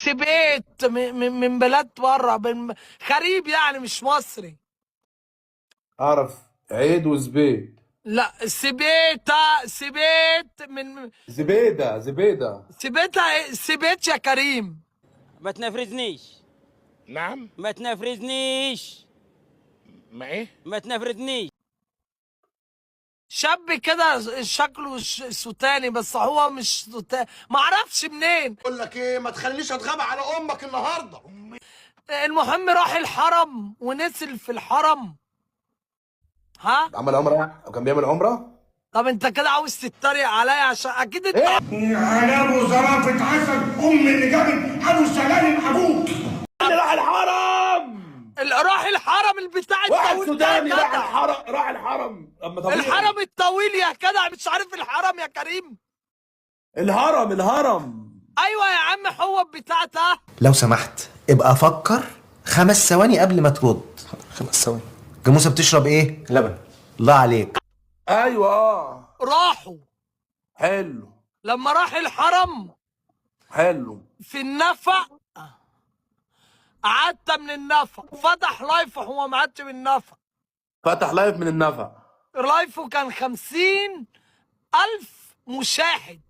سبيت من بلاد بره، من غريب يعني، مش مصري. اعرف عيد وزبيد. لا، سبيتا، سبيت من زبيده، زبيده. سبيتا إيه؟ سبيت يا كريم. ما تنفرزنيش. نعم. ما تنفرزنيش. ما ايه؟ ما تنفرزنيش. شاب كده شكله سوداني، بس هو مش سوداني، ما اعرفش منين. بقول لك ايه، ما تخلينيش اتغاب على امك النهارده. المهم راح الحرم ونزل في الحرم. ها؟ عمل عمره، وكان بيعمل عمره. طب انت كده عاوز تتريق عليا عشان اكيد انت ايه؟ على ابو زرافة عسل، ام اللي جابت ابو سلالم ابوك. اللي راح الحرم. راح الحرم البتاع واحد الطويل ده يا سوداني راح جدع. الحرم، راح الحرم. اما طبيعي الحرم الطويل يا جدع، مش عارف الحرم يا كريم؟ الهرم، الهرم. ايوه يا عم، هو بتاع ده. لو سمحت ابقى فكر 5 ثواني قبل ما ترد. 5 ثواني. جاموسه بتشرب ايه؟ لبن. الله عليك. ايوه اه. راحوا. حلو. لما راح الحرم حلو. في النفق، عدى من النفق، فتح live وهو معدي من النفق. فتح live من النفق. live ه كان 50,000 مشاهد.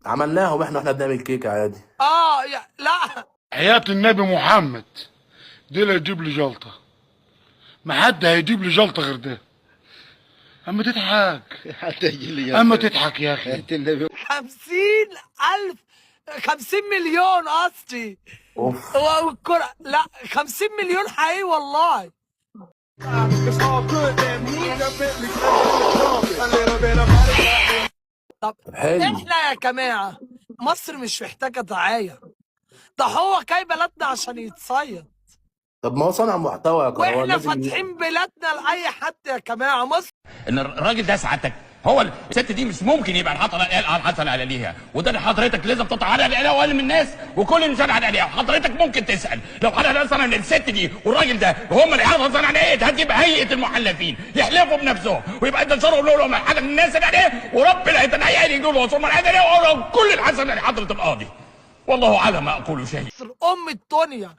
عملناهم احنا بنعمل كيكة عادي. اه يا لا. حياة النبي محمد دي لا يجيب لي جلطة، ما حد هيجيب لي جلطة غير ده. اما تضحك حتى يجي لي اما تضحك يا اخي. النبي. 50,000، 50 مليون قصدي. اوف. هو الكرة لا، 50 مليون حقيقي والله. طب طب حلو. احنا يا جماعة مصر مش محتاجة دعاية، ده هو جاي بلدنا عشان يتصيد. طب ما هو صنع محتوى يا كروان، واحنا لازم فاتحين بلادنا لأي حد يا جماعة مصر. ان الراجل ده سعادتك هو الست دي مش ممكن يبقى الحصل حصل على ليها، وده اللي حضرتك لازم تتعرض عليها اقل من الناس وكل انسان على عليها. حضرتك ممكن تسال لو حضرتك مثلا الست دي والراجل ده هم اللي حصل على ايه، هتجيب هيئة المحلفين يحلفوا بنفسهم ويبقى انت شروا لهم حاجة من الناس اللي عليه، ورب الهيئة يجوا له ثم كل الحسن لحضرة القاضي، والله على ما اقول شهيد. ام الدنيا.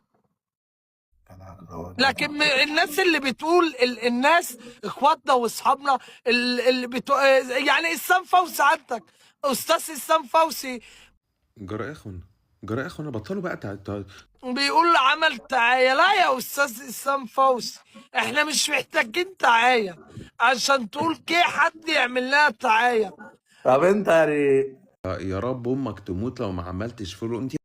لكن الناس اللي بتقول الناس اخواتنا واصحابنا اللي بتو... يعني اسلام فوزي، عندك استاذ اسلام فوزي. جرى يا اخوانا، جرى يا اخوانا، بطلوا بقى بيقول عمل دعاية. لا يا استاذ اسلام فوزي، احنا مش محتاجين دعاية عشان تقول كي حد يعمل لها دعاية. طب انت يعني يا رب امك تموت لو ما عملتش follow انت.